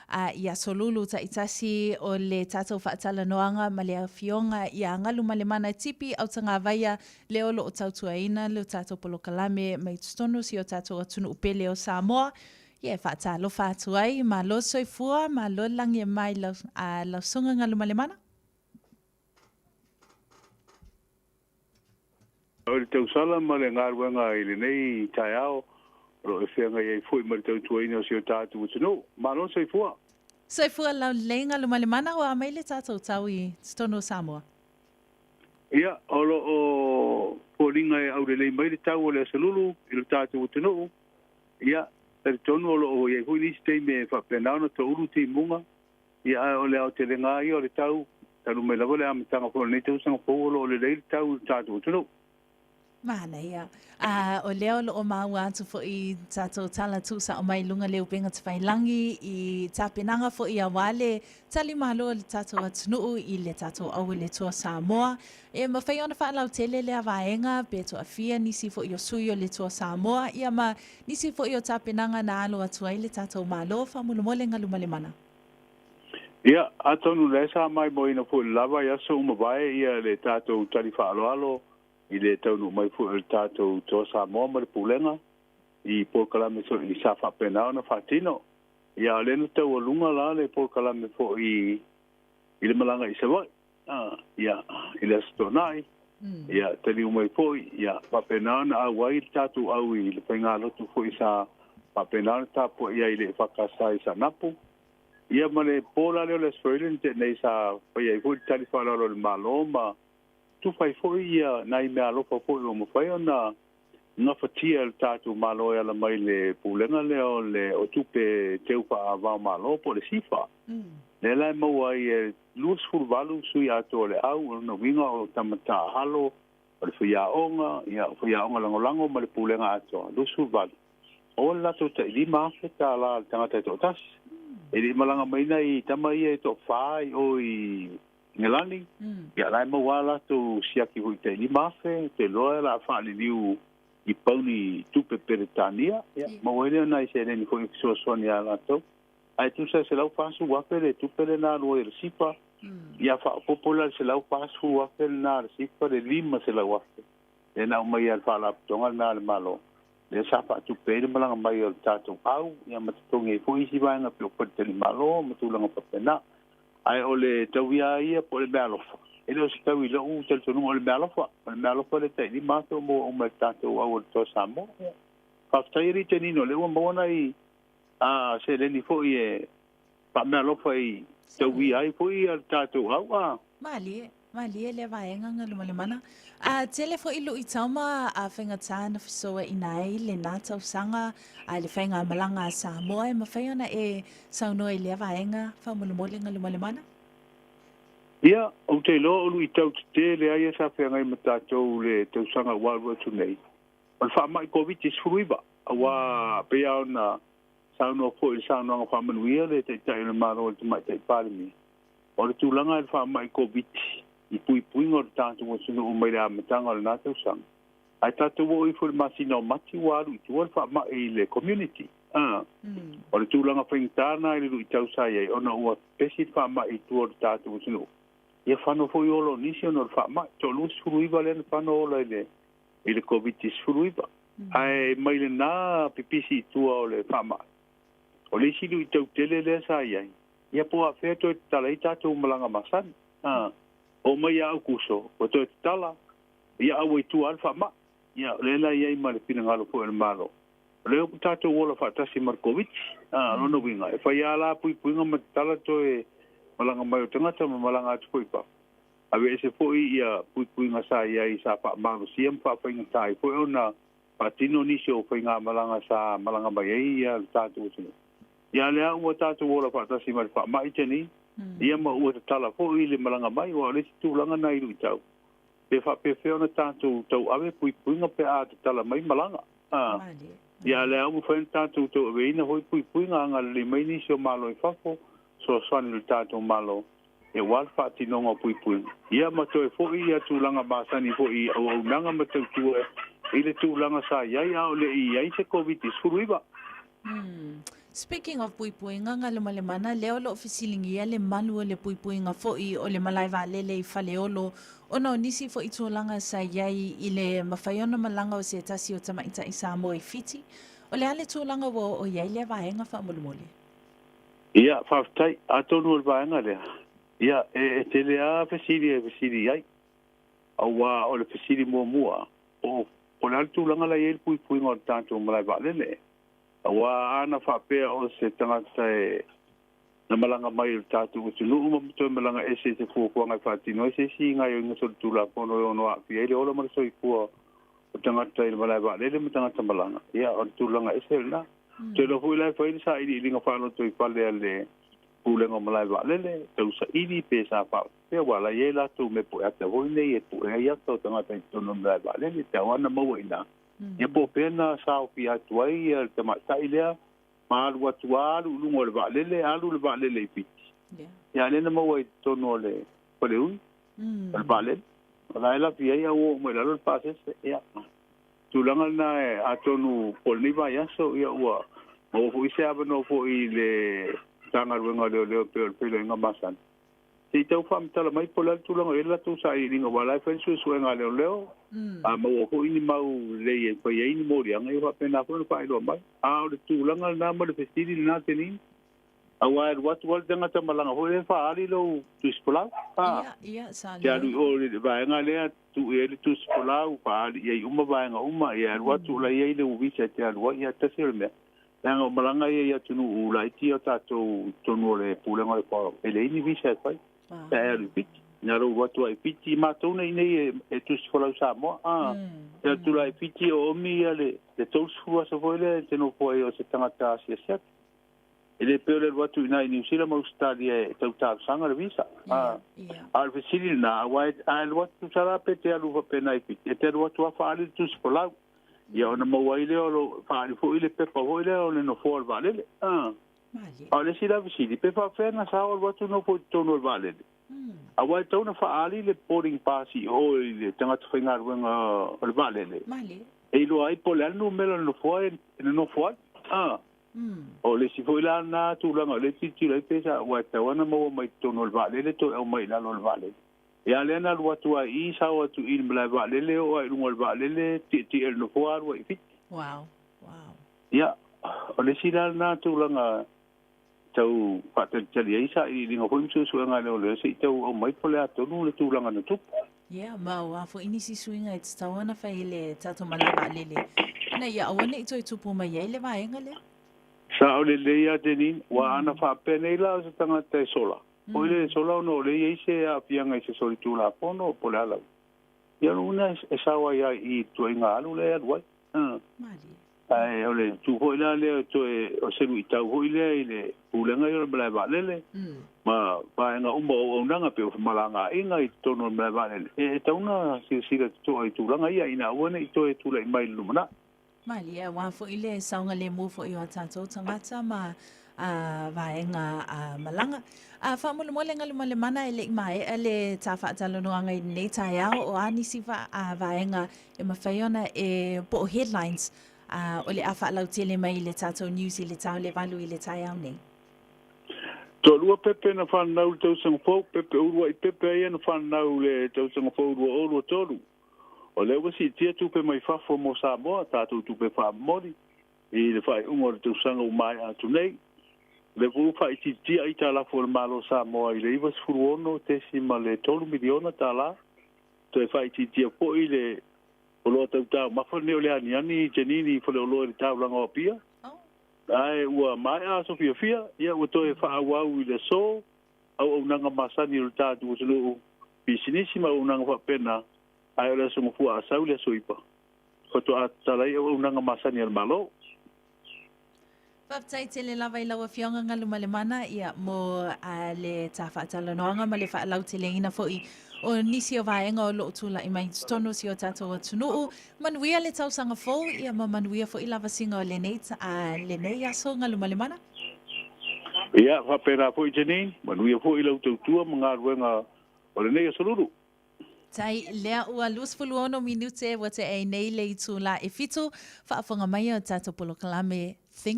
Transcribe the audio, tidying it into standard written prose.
I Aso Lulu taitasi o le tatou faatalanoaga ma le Afioga ia Galumalemana Tipi Autagavaia le o lo o tautuaina le tatou polokalame mai totonu o si o tatou atunuu pele o Samoa. Ia e faatalofa atu ai, malo soifua, malo le lagi e mai lau, lau Susuga Galumalemana. O le tausala ma le galuega i lenei taeao o lo o e feagai ai foi ma le tautuaina o si o tatou atunuu. Malo le soifua! Soifua laulelei Galumalemana, ua aumai le tatou tau i totonu o Samoa. Ia, o lo o foliga e aulelei mai le tau o le Aso Lulu i lo tatou atunuu. Ia, talitonu o lo o i ai foi nisi taimi e faapena ona toulu timuga. Ia, ae o le aotelega lava ia o le tau, talu mai lava le amataga foi o lenei tausaga fou o lo o lelei le tau i le tatou atunuu. Manaia. A o lea o lo o maua atu foi i tatou tala tuusao mai i luga le upega tafailagi i tapenaga foi aua le tali malo a le tatou atunuu i le tatou Aueletoa Samoa. E mafai ona faalautele lea vaega pe toafia nisi foi o sui o le Toa Samoa ia ma nisi foi o tapenaga na alo atu ai le tatou Malo faamolemole Galumalemana. Ia, atonu lea sa maimoaina foi i le lava i aso ua mavae ia le tatou tali faaaloalo i le taunuu mai foi o le tatou Toa Samoa ma le Pulega i polokalame foi sa faapena ona faatino. Ia, a o lea na taualuga la le polokalame foi i le malaga i Savaii. Ia, i le Aso Toonai, ia, taliu mai foi, ia, faapena ona auai le tatou au i le faigalotu foi sa faapena ona tapuai ai i le EFKS i Saanapu. Ia, ma le po la lea o le Aso Faraile na tea nei sa fai ai foi le tali faaaloalo a le Malo ma tufa ai foi ia nai meaalofa foi ua mafai ona gafatia e le tatou Malo e ala mai le pulega lea o le o tupe teu faava-o-Malo po o le SIFA. Lea la e maua ai e 28 sui atoa o le au, o lona uiga o tama taaalo, o le faiaoga, ia, o faiaoga lagolago ma le pulega atoa, 28. O le latou tai $5,000 le tagata e toatasi. E le i malaga mai nai tama ia e toafa i o i Ingelani, ia la e maua lava latou siaki foi tai $5,000, te iloa o le a faaliliu i pauni tupe Peretania, ia maua ai lea o nai seleni foi e fesoasoani ia latou. Ae tusa e $140,000 le tupe lena alu ai a le SIFA, ia faaopoopo la le $140,000 lena a le SIFA le $500,000 lea na aumai e le Faalapotopotoga lena a le Malo, lea sa faatupe ai le malaga mai o le tatou au, ia ma totogi ai foi isi vaega pei o faletalimalo ma tulaga faapena. Ae o le taui lava ia po o le meaalofa, e le o se taui i lou talitonuga o le meaalofa. O le meaalofa lea tai $5,000 ua maua uma e le tatou au o le Toa Samoa. Ia, faafetai alii Tenino, o lea ua maua nai seleni foi e faameaalofa i tauia ai foi le tatou au a. Malie, malie lea vaega Galumalemana. A tele foi luitau ma faigata na fesoaina ai lena tausaga a le faigamalaga a Samoa e mafai ona e saunoa i lea vaega faamolemole Galumalemana? Ia, ou te iloa o luitau tetele lava ia sa feagai ma tatou i le tausaga ua alu atu nei, o le faamai Koviti-19, aua pei lava ona saunoa foi i le saunoaga faamanuia le Taitai o le Malo i le Tamaitai Palemia, o le tulaga i le faamai Koviti i puipuiga o le tatou atunuu mai le amataga o lena tausaga, ae tatou oo ifo i le masina o Mati ua alu i tua le faamai i le community. O le tulaga faigata lena i le luitau sa i ai ona ua pepesi le faamai i tua o le tatou atunuu. Ia fano foi ola o nisi ona o le faamai. Toa 29 lea na fano ola i le i le Koviti-19. Ae mai lena pipisi i tua o le faamai, o le isi luitau tele lea sa i ai, ia po o afea toe tatala ai tatou malaga masani. A oo mai ia Aukuso, ua toe tatala, ia a ua i tua lava le faamai. Ia, o lea la e i ai ma le finagalo foi o le Malo, o lea ua tatou ola faatasi ma le Koviti. A, o lona uiga, e fai lava la puipuiga ma tatala toe malaga mai o tagata ma malaga atu foi i fafo. Aveese foi ia puipuiga sa i ai sa faamalosia ma faafaigata ai foi ona faatino nisi o faigamalaga sa malaga mai ai ia le tatou atunuu. Ia lea ua tatou ola faatasi ma le faamai tenei, ia ma ua tatala foi le malaga mai, aua o le isi tulaga na i luitau, pe faapefea ona tatou tauave puipuiga pe a tatala mai malaga. Ia lea ua mafai ona tatou tauaveina foi puipuiga agalelei mai nisi o Malo i fafo, fesoasoani i le tatou Malo aua le faatinoga o puipuiga, ia ma toe foi ia tulaga masani foi i auaunaga ma tautua i le tulaga sa i ai a o le i i ai se Koviti-19. Speaking of puipuiga, Galumalemana, lea o lo o fesiligia le malu o le puipuiga foi o le malae vaalele i Faleolo ona o nisi foi tulaga sa i ai i le mafai ona malaga o se tasi o tamaitai Samoa i Fiti. O le a le tulaga ua oo i ai lea vaega faamolemole? Ia, faafetai. Atonu o le vaega lea, ia, e tele lava fesili e fesili i ai. Aua o le fesili muamua, po o le a le tulaga la e i ai le puipuiga o le tatou malae vaalele? Aua ana faapea o se tagata e na malaga mai i le tatou atunuu ma toe malaga ese i se fuafuaga e faatino ai se isi gaoioiga solitulafono e ono aafia ai le ola ma le soifua o tagata i le malae vaalele ma tagata malaga, ia o le tulaga ese lena. Ou te iloa foi la e fai le sailiiliga faalotoifale a le Pulega o Malae Vaalele, tau saili pe sa faapea aua la e i ai latou mea pueata foi nei e pue ai ata o tagata i totonu o le malae vaalele, te au ana maua i ina. Ia po o fea na saofia atu ai le tamaitai lea ma alu atu lava alu i luga o le vaalele, alu le vaalele i Fiti. Ia a lea na maua i totonu o le faleui o le vaalele. O la e lafi ai a ua oo mai i lalo le pasese. Ia, tulaga lena atonu po o lenei vaiaso ia ua maua foi se avanoa foi i le Matagaluega o Leoleo pei o le feiloaiga masani. Se i tau faamatala mai po o le a le tulaga o i ai le latou sailiiliga aua o la e fai le suesuega a leoleo, a maua foi ni mau lelei e fai ai ni moliaga, ia faapena foi ona faailoa mai. A o le tulaga lena ma le fesili lena Tenine, aua e alu atu lava le tagata malaga foi lea e faaali lou tusi folau, a, te alu i o i le vaega lea, tuu i ai le tusi folau, faaali i ai uma vaega uma, ia e alu atu o la e i ai le visa e te alu ai, ia tasi o le mea. Leaga o malaga ia i atunuu laiti o tatou i totonu o le Pulega o le Fono, e leai ni visa e fai pe a e alu i Fiti. Na lou alu atu lava i Fiti, matou nei nei e tusi folau Samoa, a, e alu atu la i Fiti o omi ia le 30 aso foi lea e te nofo ai o se tagata asiasi atu. E le pei o le alu atu i ina i Niu Sila ma Ausetalia e tau talosaga le visa. A, a o le fesili lena, aua a e alu atu tusa la pe te alu faapena i Fiti, e te alu atu lava faaali le tusi folau. Ia ona maua ai lea o lou, faaali foi le pepa foi lea o le nofoa o le vaalele. A. A o le isi la fesili, pe faapefea na sao alu atu nofo i totonu o le vaalele? Aua e tatau ona faaali le boarding pass i o i le tagata faigaluega o le vaalele, e iloa ai po o le a le numera o le nofoa e nonofo ai. A. O le isi foi la lena tulaga o lea e tilotilo ai pe sa, aua e tatau lava ona maua mai i totonu o le vaalele toe aumai i lalo o le vaalele. Ia lea na alu atu ai i, sao atu i le malae vaalele, oo ai i luga o le vaalele, tietie i le nofoa, alu ai i Fiti. Wow. Wow. Ia, o le isi la lena tulaga tau faatalitali ai sailiiliga foi ma suesuega a leoleo se i tau aumai po o le a tonu le tulaga na tupu. Ia, ma o a foi nisi suiga e tatau ona fai e le tatou malae vaalele ina ia aua ne i toe tupu mai ai le vaega lea. Sao lelei lava Janine, ua ana faapea nei la o se tagata e sola, Oi le sola ona o lea i ai se aafiaga i se solitulafono po o le a lava. Ia lona uiga e sao ai lava i i le tuuaiga alu lea e alu ai. Ae o le itu foi la lea toe o se luitau foi lea i le pulega ia o le malae vaalele ma vaega uma o auaunaga pei o femalagaaiga i totonu o le malae vaalele, e tatau ona silasila totoa i tulaga ia ina aua ne i toe tulai mai i le lumanai. Malie, aua foi le saogalemu foi o a tatou tagata ma a vaega a malaga. A faamolemole Galumalemana e le i maea le ta faatalanoaga i lenei taeao, o a nisi a vaega e mafai ona e po o headlines a o le a faalautele mai i le tatou news i le ta o le 8 i le taeao nei. Toalua pepe na whanau le tausaga fou, pepe uluai pepe ia na whanau le tausaga fou 2023. O lea ua siitia tupe mai fafo mo Samoa, tatou tupe faamomoli, i le faaiuga o le tausaga ua maea atu nei. O lea foi ua faaitiitia aitalafu a le Malo o Samoa i le $96.3 miliona tala. Toe faaitiitia foi le oloa tau taumafa lenei o le aniani Janine i faleoloa i le taulaga o Apia. Ae ua maea aso fiafia, ia ua toe faaauau i le aso auaunaga masani o le tatou atunuu, pisinisi ma auaunaga faapena, ae o le Aso Gafua a sau i le Aso Ipa, faatoa tatala ai auaunaga masani a le Malo. Faafetai tele lava i lau Afioga Galumalemana ia mo le ta faatalanoaga ma le faalauteleina foi o nisi o vaega o lo o tulai mai i totonu o si o tatou atunuu. Manuia le tausaga fou ia ma manuia foi lavasiga o lenei, lenei aso Galumalemana. Ia, faapena foi Janine, manuia foi lau tautua ma galuega o lenei aso lulu. Tai, lea ua 26 minute ua tea ai nei le itula e 7, faafofoga mai o tatou polokalame Think.